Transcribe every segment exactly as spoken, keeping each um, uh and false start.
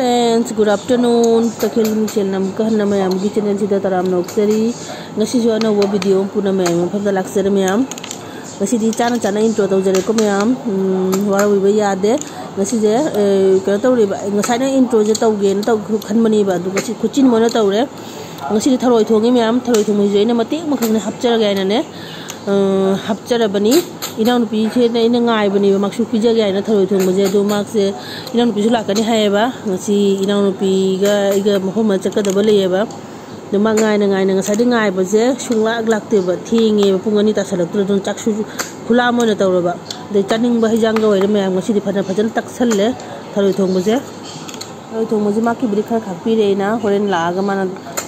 Friends, good afternoon. ꯇꯈꯦꯜ ꯃꯤꯡꯁꯦꯜꯅ ꯑꯃꯨꯛꯀ ꯍꯟꯅ ꯃꯌꯥꯝꯒꯤ channel ꯁꯤꯗ ꯇꯔꯥꯝꯅ ꯑꯣꯛꯆꯔꯤ꯫ ꯉꯁꯤꯁꯨ ꯑꯅꯧꯕ video ꯑꯃ ꯄꯨꯅ ꯃꯌꯥꯝꯒꯤ ꯃꯐꯝꯗ ꯂꯥꯛꯆꯔꯦ ꯃꯌꯥꯝ꯫ ꯉꯁꯤꯗꯤ ꯆꯥꯅ ꯆꯥꯅ intro ꯇꯧꯖꯔꯦꯀꯣ ꯃꯌꯥꯝ꯫ ꯎꯝ, ꯋꯥꯔꯧꯕꯤꯕ ꯌꯥꯗꯦ꯫ ꯉꯁꯤꯁꯦ, ꯑꯦ, ꯀꯩꯅꯣ ꯇꯧꯔꯤꯕ, ꯉꯁꯥꯏꯅ intro ꯁꯦ ꯇꯧꯒꯦꯅ ꯇꯧ-, ꯈꯟꯕꯅꯦꯕ, ꯑꯗꯨ ꯉꯁꯤ ꯈꯨꯠꯆꯤꯟꯕ ꯑꯣꯏꯅ ꯇꯧꯔꯦ꯫ ꯉꯁꯤꯗꯤ ꯊꯔꯣꯏ ꯊꯣꯡꯉꯤ ꯃꯌꯥꯝ꯫ ꯊꯔꯣꯏ ꯊꯣꯡꯕꯁꯤꯁꯨ ꯑꯩꯅ ꯃꯇꯦꯛ ꯑꯃꯈꯛꯅꯦ ꯍꯥꯞꯆꯔꯒꯦ ꯍꯥꯏꯅꯅꯦ, ꯑ, ꯍꯥꯞꯆꯔꯕꯅꯤ꯫ ꯏꯅꯥꯎꯅꯨꯄꯤꯁꯦ ꯑꯩꯅ ꯉꯥꯏꯕꯅꯦꯕ, ꯃꯥꯛꯁꯨ ꯄꯤꯖꯒꯦ ꯍꯥꯏꯅ ꯊꯔꯣꯏ ꯊꯣꯡꯕꯁꯦ꯫ ꯑꯗꯣ ꯃꯥꯁꯦ, ꯏꯅꯥꯎꯅꯨꯄꯤꯁꯨ ꯂꯥꯛꯀꯅꯤ ꯍꯥꯏꯌꯦꯕ꯫ ꯉꯁꯤ ꯏꯅꯥꯎꯅꯨꯄꯤꯒ ꯑꯩꯒ ꯃꯐꯝ ꯑꯃ ꯆꯠꯀꯗꯕ ꯂꯩꯌꯦꯕ꯫ ꯑꯗꯣ ꯃꯥ ꯉꯥꯏꯅ ꯉꯥꯏꯅ, ꯉꯁꯥꯏꯗꯤ ꯉꯥꯏꯕꯁꯦ ꯁꯨꯡꯂꯥꯛ ꯂꯥꯛꯇꯦꯕ, ꯊꯦꯡꯉꯦꯕ, ꯄꯨꯡ ꯑꯅꯤ ꯇꯥꯁꯜꯂꯛꯇ꯭ꯔꯦ꯫ ꯑꯗꯨꯅ ꯆꯥꯛꯁꯨ ꯈꯨꯂꯥꯝ ꯑꯣꯏꯅ ꯇꯧꯔꯕ꯫ ꯑꯗꯩ ꯆꯥꯅꯤꯡꯕ ꯍꯩꯖꯥꯡꯒ ꯑꯣꯏꯔꯦ ꯃꯌꯥꯝ꯫ ꯉꯁꯤꯗꯤ ꯐꯖꯅ, ꯐꯖꯅ ꯇꯛꯁꯜꯂꯦ ꯊꯔꯣꯏ ꯊꯣꯡꯕꯁꯦ꯫ ꯊꯔꯣꯏ ꯊꯣꯡꯕꯁꯦ ꯃꯥꯀꯤꯕꯨꯗꯤ ꯈꯔ ꯈꯥꯛꯄꯤꯔꯦ ꯑꯩꯅ꯫ ꯍꯣꯔꯦꯟ ꯂꯥꯛꯑꯒ ꯃꯥꯅ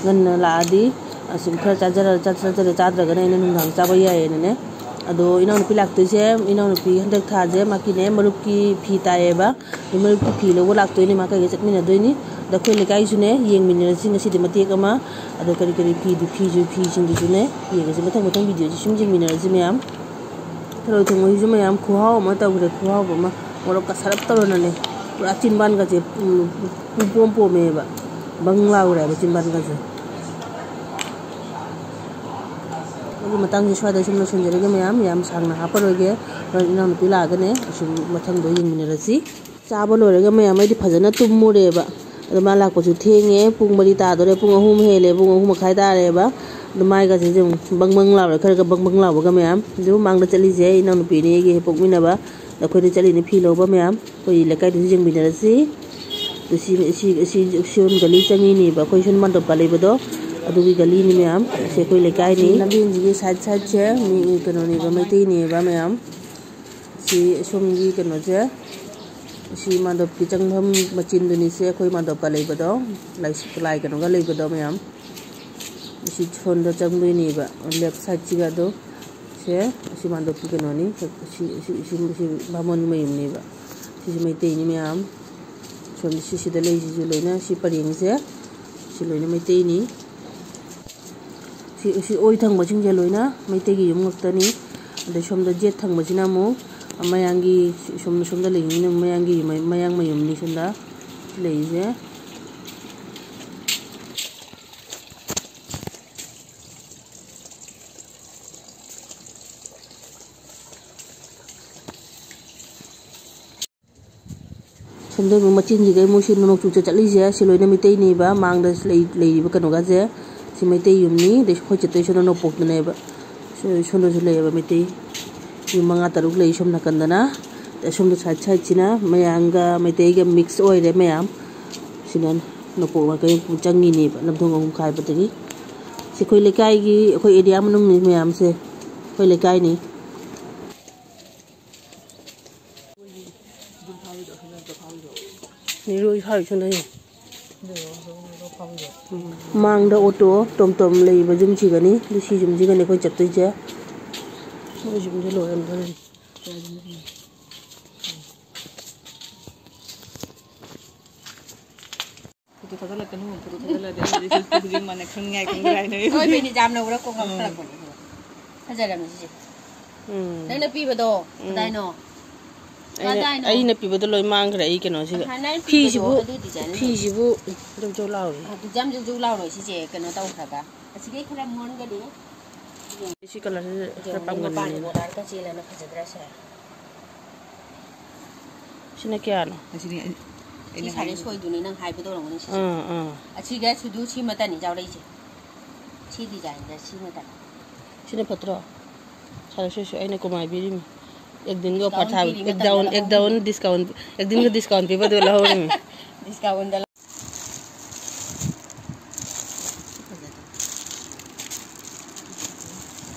ꯉꯟꯅ ꯂꯥꯛꯑꯗꯤ ꯑꯁꯨꯝ ꯈꯔ ꯆꯥꯖꯔ-, ꯆꯥ-, ꯆꯥꯖꯔꯦ, ꯆꯥꯗ꯭ꯔꯒꯅ ꯑꯩꯅ ꯅꯨꯡꯗꯥꯡ ꯆꯥꯕ ꯌꯥꯏꯌꯦꯅꯅꯦ꯫ ꯑꯗꯣ ꯏꯅꯥꯎꯅꯨꯄꯤ ꯂꯥꯛꯇꯣꯏꯁꯦ, ꯏꯅꯥꯎꯅꯨꯄꯤ ꯍꯟꯗꯛ ꯊꯥꯁꯦ ꯃꯥꯀꯤꯅꯦ ꯃꯔꯨꯞꯀꯤ ꯐꯤ ꯇꯥꯏꯌꯦꯕ꯫ ꯑꯗꯨ ꯃꯔꯨꯞꯀꯤ ꯐꯤ ꯂꯧꯕ ꯂꯥꯛꯇꯣꯏꯅꯦ, ꯃꯥ ꯀꯩꯒ ꯆꯠꯃꯤꯟꯅꯗꯣꯏꯅꯤ꯫ ꯑꯗꯣ ꯑꯩꯈꯣꯏ ꯂꯩꯀꯥꯏꯁꯨꯅꯦ ꯌꯦꯡꯃꯤꯟꯅꯔꯁꯤ ꯉꯁꯤꯗꯤ ꯃꯇꯦꯛ ꯑꯃ꯫ ꯑꯗꯣ ꯀꯔꯤ ꯀꯔꯤ ꯐꯤꯗꯨ, ꯐꯤꯁꯨ, ꯐꯤꯁꯤꯡꯗꯨꯁꯨꯅꯦ ꯌꯦꯡꯉꯁꯤ, ꯃꯊꯪ ꯃꯊꯪ video ꯁꯤ ꯁꯨꯝ ꯌꯦꯡꯃꯤꯟꯅꯔꯁꯤ ꯃꯌꯥꯝ꯫ ꯊꯔꯣꯏ ꯊꯣꯡꯕꯁꯤꯁꯨ ꯃꯌꯥꯝ ꯈꯨꯍꯥꯎ ꯑꯃ ꯇꯧꯈ꯭ꯔꯦ, ꯈꯨꯍꯥꯎ ꯑꯃ꯫ ꯃꯣꯔꯣꯛꯀ ꯁꯥꯔꯞ ꯇꯧꯔꯅꯅꯦ, ꯄꯨꯔꯥ ꯆꯤꯟꯕꯥꯟꯒꯁꯦ, ꯎꯝ, ꯄꯨꯡꯄꯣꯝ ꯄꯣꯝꯃꯦꯕ, ꯕꯪ ꯂꯥꯎꯔꯦ ꯍꯥꯏꯕ ꯆꯤꯟꯕꯥꯟꯒꯁꯦ꯫ ꯑꯗꯨꯒꯤ ꯃꯇꯥꯡꯁꯦ ꯁ꯭ꯋꯥꯏꯗ ꯁꯨꯝ ꯂꯣꯏꯁꯤꯟꯖꯔꯒꯦ ꯃꯌꯥꯝ, ꯌꯥꯝ ꯁꯥꯡꯅ ꯍꯥꯞꯄꯔꯣꯏꯒꯦ꯫ ꯍꯣꯔꯦꯟ ꯏꯅꯥꯎꯅꯨꯄꯤ ꯂꯥꯛꯑꯒꯅꯦ ꯁꯨꯝ ꯃꯊꯪꯗꯣ ꯌꯦꯡꯃꯤꯟꯅꯔꯁꯤ꯫ ꯆꯥꯕ ꯂꯣꯏꯔꯒ ꯃꯌꯥꯝ ꯑꯩꯗꯤ ꯐꯖꯅ ꯇꯨꯝꯃꯨꯔꯦꯕ꯫ ꯑꯗꯣ ꯃꯥ ꯂꯥꯛꯄꯁꯨ ꯊꯦꯡꯉꯦ, ꯄꯨꯡ ꯃꯔꯤ ꯇꯥꯗꯣꯔꯦ, ꯄꯨꯡ ꯑꯍꯨꯝ ꯍꯦꯜꯂꯦ, ꯄꯨꯡ ꯑꯍꯨꯝ ꯃꯈꯥꯏ ꯇꯥꯔꯦꯕ꯫ ꯑꯗꯣ ꯃꯥꯏꯒꯁꯦ ꯑꯗꯨꯝ ꯕꯪ ꯕꯪ ꯂꯥꯎꯔꯦ, ꯈꯔꯒ ꯕꯪ ꯕꯪ ꯂꯥꯎꯕꯒ ꯃꯌꯥꯝ꯫ ꯑꯗꯨ ꯃꯃꯥꯡꯗ ꯆꯠꯂꯤꯁꯦ ꯏꯅꯥꯎꯅꯨꯄꯤꯅꯦ ꯑꯩꯒꯤ ꯍꯦꯛ ꯄꯣꯛꯃꯤꯟꯅꯕ꯫ ꯑꯗꯣ ꯑꯩꯈꯣꯏꯗ ꯆꯠꯂꯤꯅꯦ ꯐꯤ ꯂꯧꯕ ꯃꯌꯥꯝ꯫ ꯑꯩꯈꯣꯏ ꯂꯩꯀꯥꯏꯗꯁꯨ ꯌꯦꯡꯃꯤꯟꯅꯔꯁꯤ꯫ ꯑꯗꯨ ꯁꯤ, ꯁꯤ, ꯁꯤ, ꯁꯤꯔꯣꯝ ꯒꯂꯤ ꯆꯪꯉꯤꯅꯦꯕ, ꯑꯩꯈꯣꯏ ꯁꯣꯝ ꯃꯥꯟꯗꯣꯞꯀ ꯂꯩꯕꯗꯣ, ꯑꯗꯨꯒꯤ ꯒꯂꯤꯅꯤ ꯃꯌꯥꯝ꯫ ꯁꯤ ꯑꯩꯈꯣꯏ ꯂꯩꯀꯥꯏꯅꯤ꯫ ꯂꯝꯕꯦꯟꯁꯤꯒꯤ side sideꯁꯦ ꯃꯤ ꯀꯩꯅꯣꯅꯦꯕ, ꯃꯩꯇꯩꯅꯦꯕ ꯃꯌꯥꯝ꯫ ꯁꯤ ꯁꯣꯝꯒꯤ ꯀꯩꯅꯣꯁꯦ, ꯁꯤ ꯃꯥꯟꯗꯣꯞꯀꯤ ꯆꯪꯐꯝ ꯃꯆꯤꯟꯗꯨꯅꯤ꯫ ꯁꯦ ꯑꯩꯈꯣꯏ ꯃꯥꯟꯗꯣꯞꯀ ꯂꯩꯕꯗꯣ, ꯂꯥꯏ-, ꯂꯥꯏ ꯀꯩꯅꯣꯒ ꯂꯩꯕꯗꯣ ꯃꯌꯥꯝ꯫ ꯁꯤ ꯁꯣꯝꯗ ꯆꯪꯗꯣꯏꯅꯦꯕ, left sideꯁꯤꯒ꯫ ꯑꯗꯣ ꯁꯦ ꯑꯁꯤ ꯃꯥꯟꯗꯣꯞꯀꯤ ꯀꯩꯅꯣꯅꯤ꯫ ꯁꯤ, ꯁꯤ, ꯁꯤ, ꯁꯤ ꯕꯥꯃꯣꯟꯒꯤ ꯃꯌꯨꯝꯅꯦꯕ꯫ ꯁꯤꯁꯨ ꯃꯩꯇꯩꯅꯤ ꯃꯌꯥꯝ꯫ ꯁꯣꯝ ꯁꯤꯁꯤꯗ ꯂꯩꯁꯤꯁꯨ ꯂꯣꯏꯅ, ꯁꯤ ꯄꯔꯦꯡꯁꯦ, ꯁꯤ ꯂꯣꯏꯅ ꯃꯩꯇꯩꯅꯤ꯫ ꯁꯤ, ꯁꯤ ꯑꯣꯏ ꯊꯪꯕꯁꯤꯡꯁꯦ ꯂꯣꯏꯅ ꯃꯩꯇꯩꯒꯤ ꯌꯨꯝ ꯉꯥꯛꯇꯅꯤ꯫ ꯑꯗꯩ ꯁꯣꯝꯗ ꯌꯦꯠ ꯊꯪꯕꯁꯤꯅ ꯑꯃꯨꯛ ꯃꯌꯥꯡꯒꯤ, ꯁꯣꯝ-, ꯁꯣꯝꯗ ꯂꯩꯔꯤꯁꯤꯅ ꯃꯌꯥꯡꯒꯤ ꯌꯨꯝ-, ꯃꯌꯥꯡ ꯃꯌꯨꯝꯅꯤ ꯁꯣꯝꯗ꯫ ꯂꯩꯁꯦ꯫ ꯁꯣꯝꯗ ꯑꯃꯨꯛ ꯃꯆꯤꯟꯁꯤꯒ ꯃꯣꯏꯁꯤ ꯅꯣꯡꯆꯨꯞꯇ ꯆꯠꯂꯤꯁꯦ ꯁꯤ ꯂꯣꯏꯅ ꯃꯩꯇꯩꯅꯦꯕ꯫ ꯃꯥꯡꯗ ꯂꯩ-, ꯂꯩꯔꯤꯕ ꯀꯩꯅꯣꯒꯁꯦ ꯁꯤ ꯃꯩꯇꯩ ꯌꯨꯝꯅꯤ꯫ ꯑꯗꯩ ꯑꯩꯈꯣꯏ ꯆꯠꯇꯣꯏꯁꯤꯅ ꯅꯣꯡꯄꯣꯛꯇꯅꯦꯕ꯫ ꯁꯣ-, ꯁꯣꯝꯗꯁꯨ ꯂꯩꯌꯦꯕ ꯃꯩꯇꯩ ꯌꯨꯝ ꯃꯉꯥ ꯇꯔꯨꯛ ꯂꯩ ꯁꯣꯝ ꯅꯥꯀꯟꯗꯅ꯫ ꯑꯗꯩ ꯁꯣꯝꯗ side sideꯁꯤꯅ ꯃꯌꯥꯡꯒ ꯃꯩꯇꯩꯒ mix ꯑꯣꯏꯔꯦ ꯃꯌꯥꯝ꯫ ꯁꯤꯅ ꯅꯣꯡꯄꯣꯛ ꯃꯥꯏꯀꯩ ꯆꯪꯉꯤꯅꯦꯕ ꯂꯝꯗꯣꯡ ꯑꯍꯨꯝ ꯈꯥꯏꯕꯗꯒꯤ꯫ ꯁꯤ ꯑꯩꯈꯣꯏ ꯂꯩꯀꯥꯏꯒꯤ, ꯑꯩꯈꯣꯏ area ꯃꯅꯨꯡꯅꯤ ꯃꯌꯥꯝꯁꯦ, ꯑꯩꯈꯣꯏ ꯂꯩꯀꯥꯏꯅꯤ꯫ ꯃꯤꯔꯣꯏ ꯐꯥꯎꯁꯨ ꯂꯩ꯫ ꯃꯥꯡꯗ ꯑꯣꯇꯣ ꯇꯣꯝ ꯇꯣꯝ ꯂꯩꯕ ꯌꯨꯝꯁꯤꯒꯅꯤ꯫ ꯑꯗꯨ ꯁꯤ ꯌꯨꯝꯁꯤꯒꯅꯤ ꯑꯩꯈꯣꯏ ꯆꯠꯇꯣꯏꯁꯦ꯫ ꯃꯣꯏ ꯌꯨꯝꯁꯦ ꯂꯣꯏꯔꯝꯗꯣꯔꯦ꯫ ꯐꯣꯇꯣ ꯊꯥꯖꯤꯜꯂꯛꯀꯅꯨ, ꯐꯣꯇꯣ ꯊꯥꯖꯤꯜꯂꯗꯤ ꯑꯩꯈꯣꯏꯗꯤ ꯍꯧꯖꯤꯛ ꯃꯥꯟꯅ ꯈꯪꯅꯤꯡꯉꯥꯏ ꯈꯪꯗ꯭ꯔꯦ ꯍꯥꯏꯅ꯫ ꯑꯩꯈꯣꯏ ꯃꯤꯅꯤꯠ ꯌꯥꯝꯅ ꯎꯔ ꯀꯣꯛ ꯉꯥꯎꯈꯠꯂꯛꯄꯅꯦ꯫ ꯐꯖꯔꯝꯃꯤ ꯁꯤꯁꯦ꯫ ꯎꯝ꯫ ꯅꯪꯅ ꯄꯤꯕꯗꯣ ꯎꯝ꯫ ꯀꯗꯥꯏꯅꯣ? ꯑꯩꯅ, ꯀꯗꯥꯏꯅꯣ? ꯑꯩꯅ ꯄꯤꯕꯗꯣ ꯂꯣꯏ ꯃꯥꯡꯈ꯭ꯔꯦ ꯑꯩ ꯀꯩꯅꯣꯁꯤꯗ꯫ ꯍꯥꯟꯅ ꯑꯩꯅ ꯄꯤꯕꯗꯣ ꯐꯤꯁꯤꯕꯨ, ꯑꯗꯨ design ꯐꯤꯁꯤꯕꯨ ꯖꯧ ꯖꯧ ꯂꯥꯎꯔꯤ꯫ ꯑꯣ, ꯖꯝ ꯖꯧ ꯖꯧ ꯂꯥꯎꯔꯣꯏ ꯁꯤꯁꯦ ꯀꯩꯅꯣ ꯇꯧꯈ꯭ꯔꯒ꯫ ꯑꯁꯤꯗꯩ ꯈꯔ ꯃꯣꯟꯒꯅꯤ꯫ ꯁꯤ colourꯁꯤ ꯈꯔ ꯌꯦꯡꯉꯨꯅꯦ, ꯃꯄꯥꯟꯒꯤ ꯄꯥꯝꯒꯟꯕꯅꯤꯅꯦ꯫ Border ꯀꯆꯦꯜ ꯑꯅ ꯐꯖꯗ꯭ꯔꯥ ꯁꯦ? ꯁꯤꯅ ꯀꯌꯥꯅꯣ? ꯑꯁꯤꯅꯤ ꯑꯩ, ꯁꯤ ꯑꯩꯅ ꯁꯥꯔꯦ ꯍꯥꯏꯔꯤꯁꯦ꯫ ꯁꯣꯏꯗꯨꯅꯤ, ꯅꯪ ꯍꯥꯏꯕꯗꯧꯔꯝꯒꯅꯤ ꯁꯤꯁꯦ꯫ ꯑꯥ, ꯑꯥ꯫ ꯑꯁꯤꯒ ꯁꯨꯗꯨ ꯁꯤꯃꯇꯅꯤ ꯌꯥꯎꯔꯛꯏꯁꯦ꯫ ꯁꯤ designꯗ ꯁꯤꯃꯇꯅꯤ꯫ ꯁꯤꯅ ꯐꯠꯇ꯭ꯔꯣ? ꯁꯥꯔꯦ ꯁꯣꯏ ꯁꯣꯏ, ꯑꯩꯅ ꯀꯨꯃꯥꯏ ꯄꯤꯔꯤꯃꯤ꯫ ꯑꯦꯛꯗꯤꯟꯒ offer discount ꯊꯥꯕ, ꯄꯤꯔꯤ ꯑꯦꯛꯗꯥꯎꯟ, ꯃꯇꯝꯗ ꯑꯦꯛꯗꯥꯎꯟ ꯂꯧꯍꯧꯔꯤꯅꯤ꯫ Discount, ꯑꯦꯛꯗꯤꯟꯒ discount ꯄꯤꯕꯗꯣ ꯂꯧꯍꯧꯔꯤꯃꯤ꯫ Discountꯗ ꯂꯧ-,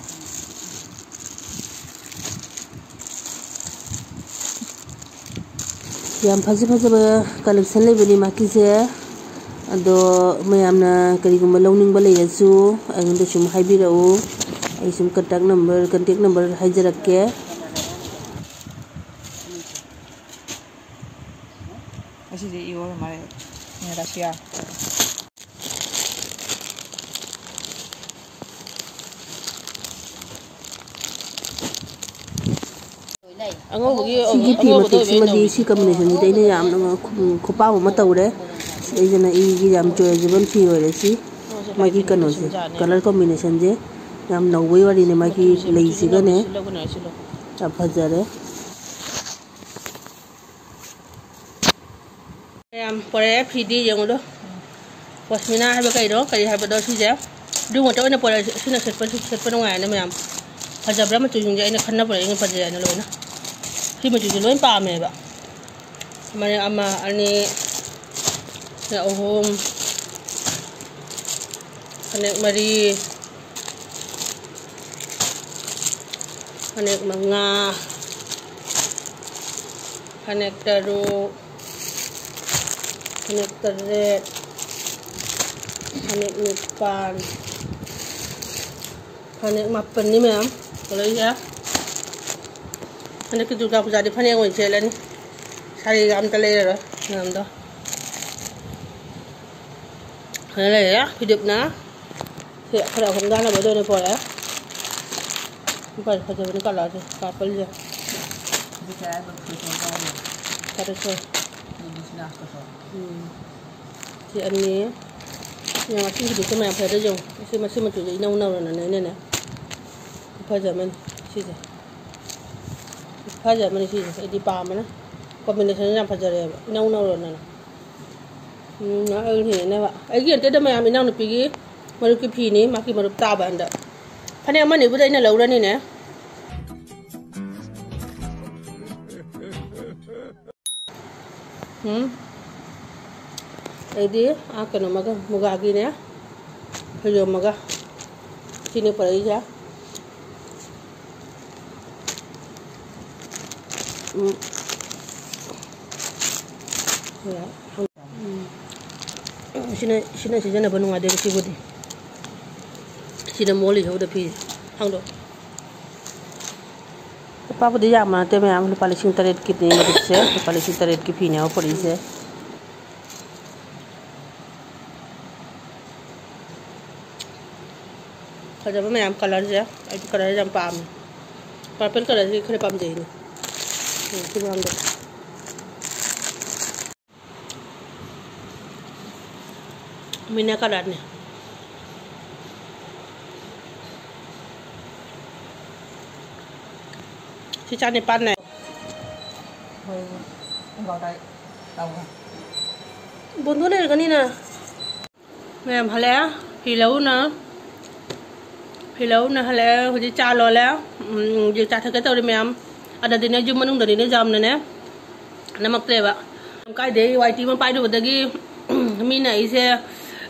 ꯌꯥꯝ ꯐꯖ ꯐꯖꯕ collection ꯂꯩꯕꯅꯤ ꯃꯥꯀꯤꯁꯦ꯫ ꯑꯗꯣ ꯃꯌꯥꯝꯅ ꯀꯔꯤꯒꯨꯝꯕ ꯂꯧꯅꯤꯡꯕ ꯂꯩꯔꯁꯨ ꯑꯩꯉꯣꯟꯗ ꯁꯨꯝ ꯍꯥꯏꯕꯤꯔꯛꯎ꯫ ꯑꯩ ꯁꯨꯝ contact number, contact number ꯍꯥꯏꯖꯔꯛꯀꯦ꯫ ꯑꯁꯤꯁꯦ ꯏꯔꯣ ꯃꯥꯜꯂꯦ꯫ ꯔꯁꯤꯌꯥ꯫ ꯂꯣꯏꯅ ꯑꯉꯧꯕꯒꯤ ꯁꯤꯒꯤ ꯐꯤ ꯑꯉꯧꯕꯗ ꯃꯇꯦꯛꯁꯤꯃꯗꯤ ꯑꯣꯏꯕ ꯁꯤ combinationꯁꯤꯗꯤ ꯑꯩꯅ ꯌꯥꯝꯅ ꯈꯨ-, ꯈꯨꯄꯥꯝ ꯑꯃ ꯇꯧꯔꯦ꯫ ꯁꯤ ꯑꯩꯁꯤꯅ ꯑꯩꯒꯤ ꯌꯥꯝ choiceable ꯐꯤ ꯑꯣꯏꯔꯦ ꯁꯤ꯫ ꯃꯥꯒꯤ ꯀꯩꯅꯣꯁꯦ, colour combinationꯁꯦ ꯌꯥꯝ ꯅꯧꯕꯩ ꯋꯥꯔꯤꯅꯦ꯫ ꯃꯥꯒꯤ ꯃꯆꯨꯁꯦ, ꯃꯆꯨꯁꯦ ꯂꯩꯁꯤꯒꯅꯦ ꯂꯧꯒꯅꯨ, ꯁꯤ ꯂꯧꯒꯅꯨ, ꯁꯤ ꯂꯧꯒꯅꯨ꯫ ꯌꯥꯝ ꯐꯖꯔꯦ꯫ ꯃꯌꯥꯝ ꯄꯣꯔꯛꯑꯦ ꯐꯤꯗꯤ ꯌꯦꯡꯉꯨꯗꯣ꯫ ꯄꯁꯃꯤꯅꯥ ꯍꯥꯏꯕ ꯀꯩꯅꯣ, ꯀꯔꯤ ꯍꯥꯏꯕꯗꯣ ꯁꯤꯁꯦ? ꯑꯗꯨ ꯉꯥꯛꯇ ꯑꯣꯏꯅ ꯄꯣꯔꯛꯑꯦ꯫ ꯁꯤꯅ ꯁꯦꯠꯄ, ꯁꯦꯠꯄ ꯅꯨꯡꯉꯥꯏꯅ ꯃꯌꯥꯝ꯫ ꯐꯖꯕ꯭ꯔꯥ ꯃꯆꯨꯁꯤꯡꯁꯦ? ꯑꯩꯅ ꯈꯟꯅ ꯄꯣꯔꯛꯑꯦ, ꯑꯩꯅ ꯐꯖꯩ ꯍꯥꯏꯅ ꯂꯣꯏꯅ꯫ ꯁꯤ ꯃꯆꯨꯁꯦ ꯂꯣꯏ ꯄꯥꯝꯃꯦꯕ꯫ ꯃꯔꯤ ꯑꯃ, ꯑꯅꯤ, ꯑꯍꯨꯝ, ꯐꯅꯦꯛ ꯃꯔꯤ, ꯐꯅꯦꯛ ꯃꯉꯥ, ꯐꯅꯦꯛ ꯇꯔꯨꯛ, ꯐꯅꯦꯛ ꯇꯔꯦꯠ, ꯐꯅꯦꯛ ꯅꯤꯄꯥꯟ, ꯐꯅꯦꯛ ꯃꯥꯄꯟꯅꯤ ꯃꯌꯥꯝ ꯄꯨꯔꯛꯏꯁꯦ꯫ ꯍꯟꯗꯛꯀꯤ ꯗꯨꯔꯒꯥ ꯄꯨꯖꯥꯗꯤ ꯐꯅꯦꯛ ꯑꯣꯏꯅ ꯁꯦꯠꯂꯅꯤ꯫ ꯁꯥꯔꯤꯒ ꯑꯝꯇ ꯂꯩꯔꯔꯣꯏ ꯃꯌꯥꯝꯗꯣ꯫ ꯈꯔ ꯂꯩꯔꯦ ꯐꯤꯗꯨꯞꯅ꯫ ꯁꯤ ꯈꯔ ꯍꯣꯡꯗꯥꯅꯕ ꯑꯗꯨ ꯑꯣꯏꯅ ꯄꯣꯔꯛꯑꯦ꯫ ꯐꯖ-, ꯐꯖꯕꯅꯤ colourꯁꯦ, purpleꯁꯦ꯫ ꯁꯤ ꯀꯌꯥ ꯍꯥꯏꯕ? ꯐꯨꯔꯤꯠ ꯁꯣꯟ ꯀꯌꯥ ꯍꯥꯏꯕ? ꯇꯔꯦꯠ ꯁꯣꯏ꯫ ꯑꯗꯨꯗꯤ ꯁꯤꯅ ꯀꯩꯁꯨ꯫ ꯎꯝ꯫ ꯁꯤ ꯑꯅꯤ꯫ ꯁꯤ ꯉꯁꯤꯒꯤꯗꯤ ꯁꯤ ꯃꯌꯥꯝ ꯐꯖꯗ꯭ꯔꯥ ꯌꯦꯡꯉꯨ꯫ ꯁꯤ ꯃꯆꯨ ꯃꯆꯨꯁꯦ ꯏꯅꯧ ꯅꯧꯔꯅꯅꯦ ꯑꯩꯅꯅꯦ꯫ ꯈꯨꯐꯖ ꯑꯃꯅꯤ ꯁꯤꯁꯦ꯫ ꯈꯨꯐꯖ ꯑꯃꯅꯤ ꯁꯤꯁꯦ꯫ ꯑꯩꯗꯤ ꯄꯥꯝꯕꯅ꯫ Combination ꯌꯥꯝ ꯐꯖꯔꯦꯕ꯫ ꯏꯅꯧ ꯅꯧꯔꯅꯅ꯫ ꯎꯝ, ꯑꯩ ꯍꯦꯟꯅꯕ꯫ ꯑꯩꯒꯤ ꯅꯠꯇꯦꯗ ꯃꯌꯥꯝ, ꯏꯅꯥꯎꯅꯨꯄꯤꯒꯤ ꯃꯔꯨꯞꯀꯤ ꯐꯤꯅꯤ, ꯃꯥꯒꯤ ꯃꯔꯨꯞ ꯇꯥꯕ ꯍꯟꯗꯛ꯫ ꯐꯅꯦꯛ ꯑꯃꯅꯤꯕꯨꯗꯤ ꯑꯩꯅ ꯂꯧꯔꯅꯤꯅꯦ꯫ ꯎꯝ꯫ ꯑꯩꯗꯤ, ꯑꯥ, ꯀꯩꯅꯣꯃꯒ, ꯃꯨꯒꯥꯒꯤꯅꯦ, ꯐꯩꯖꯣꯝ ꯑꯃꯒ꯫ ꯁꯤꯅꯦ ꯄꯨꯔꯛꯏꯁꯦ꯫ ꯎꯝ꯫ ꯎꯝ꯫ ꯁꯤꯅ, ꯁꯤꯅ ꯁꯤꯖꯤꯟꯅꯕ ꯅꯨꯡꯉꯥꯏꯗꯣꯏꯕ ꯁꯤꯕꯨꯗꯤ꯫ ꯁꯤꯅ ꯃꯣꯜꯂꯤꯁꯦ ꯎꯗ ꯐꯤ꯫ ꯍꯥꯡꯗꯣꯛ꯫ ꯂꯨꯄꯥꯕꯨꯗꯤ ꯌꯥꯝꯕ ꯅꯠꯇꯦ ꯃꯌꯥꯝ, ꯂꯨꯄꯥ ꯂꯤꯁꯤꯡ ꯇꯔꯦꯠꯀꯤꯅꯤ ꯃꯔꯨꯞꯁꯦ, ꯂꯨꯄꯥ ꯂꯤꯁꯤꯡ ꯇꯔꯦꯠꯀꯤ ꯐꯤꯅꯦꯕ ꯄꯨꯔꯛꯏꯁꯦ꯫ ꯐꯖꯕ ꯃꯌꯥꯝ colourꯁꯦ, ꯑꯩꯗꯤ colour ꯌꯥꯝ ꯄꯥꯝꯃꯦ꯫ Purple colourꯁꯦ ꯈꯔ ꯄꯥꯝꯖꯩꯅꯦ꯫ ꯎꯝ, ꯁꯤ ꯃꯌꯥꯝꯗꯣ꯫ ꯃꯤꯅ ꯀꯂꯔꯅꯦ꯫ ꯁꯤ ꯆꯥꯅꯤꯄꯥꯟꯅꯦ꯫ ꯕꯣꯟꯗꯣ ꯂꯩꯔꯒꯅꯤꯅ꯫ ꯃꯌꯥꯝ ꯍꯜꯂꯛꯑꯦ꯫ ꯐꯤ ꯂꯧꯅ ꯐꯤ ꯂꯧꯅ ꯍꯜꯂꯛꯑꯦ꯫ ꯍꯧꯖꯤꯛ ꯆꯥ ꯂꯣꯜꯂꯦ꯫ ꯎꯝ, ꯍꯧꯖꯤꯛ ꯆꯥ ꯊꯛꯀꯦ ꯇꯧꯔꯤ ꯃꯌꯥꯝ꯫ ꯑꯗꯗꯤꯅꯦ, ꯌꯨꯝ ꯃꯅꯨꯡꯗꯅꯤꯅꯦ, ꯌꯥꯝꯅꯅꯦ ꯅꯝꯃꯛꯇ꯭ꯔꯦꯕ꯫ ꯀꯥꯏꯗꯩ ꯋꯥꯏ ꯇꯤ ꯑꯃ ꯄꯥꯏꯔꯨꯕꯗꯒꯤ ꯃꯤꯅ ꯑꯩꯁꯦ,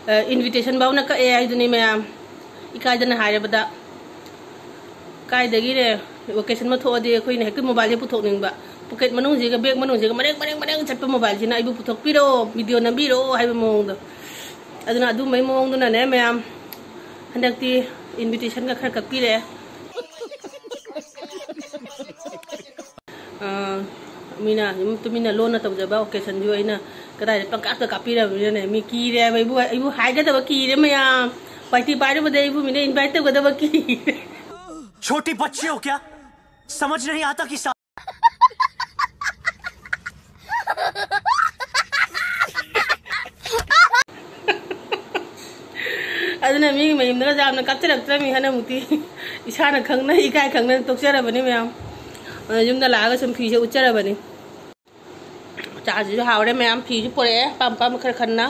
ꯑ, invitation ꯐꯥꯎꯅ ꯀꯛꯑꯦ ꯍꯥꯏꯗꯨꯅꯤ ꯃꯌꯥꯝ꯫ ꯏꯀꯥꯏꯗꯅ ꯍꯥꯏꯔꯕꯗ꯫ ꯀꯥꯏꯗꯒꯤꯅꯦ, occasion ꯑꯃ ꯊꯣꯛꯑꯗꯤ ꯑꯩꯈꯣꯏꯅ ꯍꯦꯛꯇ mobileꯁꯦ ꯄꯨꯊꯣꯛꯅꯤꯡꯕ꯫ Pocket ꯃꯅꯨꯡꯁꯤꯒ bag ꯃꯅꯨꯡꯁꯤꯒ ꯃꯔꯦꯡ ꯃꯔꯦꯡ ꯃꯔꯦꯡ ꯆꯠꯄ mobileꯁꯤꯅ ꯑꯩꯕꯨ ꯄꯨꯊꯣꯛꯄꯤꯔꯣ, video ꯅꯝꯕꯤꯔꯣ ꯍꯥꯏꯕ ꯃꯑꯣꯡꯗꯣ꯫ ꯑꯗꯨꯅ ꯑꯗꯨꯝꯕꯩ ꯃꯑꯣꯡꯗꯨꯅꯅꯦ ꯃꯌꯥꯝ, ꯍꯟꯗꯛꯇꯤ invitationꯒ ꯈꯔ ꯀꯛꯄꯤꯔꯛꯑꯦ꯫ ꯑꯥ, ꯃꯤꯅ ꯑꯗꯨꯝ ꯇꯨꯃꯤꯟꯅ ꯂꯣꯟꯅ ꯇꯧꯖꯕ occasionꯁꯨ ꯑꯩꯅ ꯀꯗꯥꯏꯗ ꯄꯪꯀꯥꯞꯇ ꯀꯥꯞꯄꯤꯔꯕꯅꯤꯅꯅꯦ, ꯃꯤ ꯀꯤꯔꯦ ꯍꯥꯏꯕ, ꯑꯩꯕꯨ, ꯑꯩꯕꯨ ꯍꯥꯏꯒꯗꯕ ꯀꯤꯔꯦ ꯃꯌꯥꯝ꯫ ꯋꯥꯏ ꯇꯤ ꯄꯥꯏꯔꯨꯕꯗ ꯑꯩꯕꯨ ꯃꯤꯅ invite ꯇꯧꯒꯗꯕ ꯀꯤꯔꯦ꯫ छोटी बच्ची हो क्या? समझ नहीं आता कि सा- ꯑꯗꯨꯅ ꯃꯤꯒꯤ ꯃꯌꯨꯝꯗꯒ ꯌꯥꯝꯅ ꯀꯥꯞꯆꯔꯛꯇ꯭ꯔꯕꯅꯤ ꯍꯟꯗꯛꯃꯨꯛꯇꯤ꯫ ꯏꯁꯥꯅ ꯈꯪꯅ, ꯏꯀꯥꯏ ꯈꯪꯅ ꯇꯣꯛꯆꯔꯕꯅꯤ ꯃꯌꯥꯝ꯫ ꯑꯗꯨꯅ ꯌꯨꯝꯗ ꯂꯥꯛꯑꯒ ꯁꯨꯝ ꯐꯤꯁꯦ ꯎꯠꯆꯔꯕꯅꯤ꯫ ꯆꯥꯁꯤꯁꯨ ꯍꯥꯎꯔꯦ ꯃꯌꯥꯝ, ꯐꯤꯁꯨ ꯄꯨꯔꯛꯑꯦ ꯑꯄꯥꯝ ꯑꯄꯥꯝꯕ ꯈꯔ ꯈꯟꯅ꯫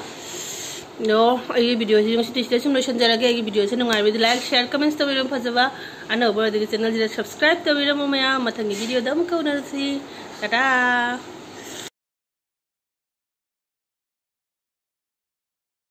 ꯑꯗꯣ ꯑꯩꯒꯤ videoꯁꯤ ꯉꯁꯤꯗꯤ ꯁꯤꯗ ꯁꯨꯝ ꯂꯣꯏꯁꯤꯟꯖꯔꯒꯦ꯫ ꯑꯩꯒꯤ videoꯁꯤ ꯅꯨꯡꯉꯥꯏꯕꯗꯤ like, share, comments ꯇꯧꯕꯤꯔꯝꯃꯨ ꯐꯖꯕ꯫ ꯑꯅꯧꯕ ꯑꯣꯏꯔꯗꯤ channelꯁꯤꯗ subscribe ꯇꯧꯕꯤꯔꯝꯃꯨ ꯃꯌꯥꯝ꯫ ꯃꯊꯪꯒꯤ videoꯗ ꯑꯃꯨꯛꯀ ꯎꯅꯔꯁꯤ꯫ ꯇꯥꯇꯥ꯫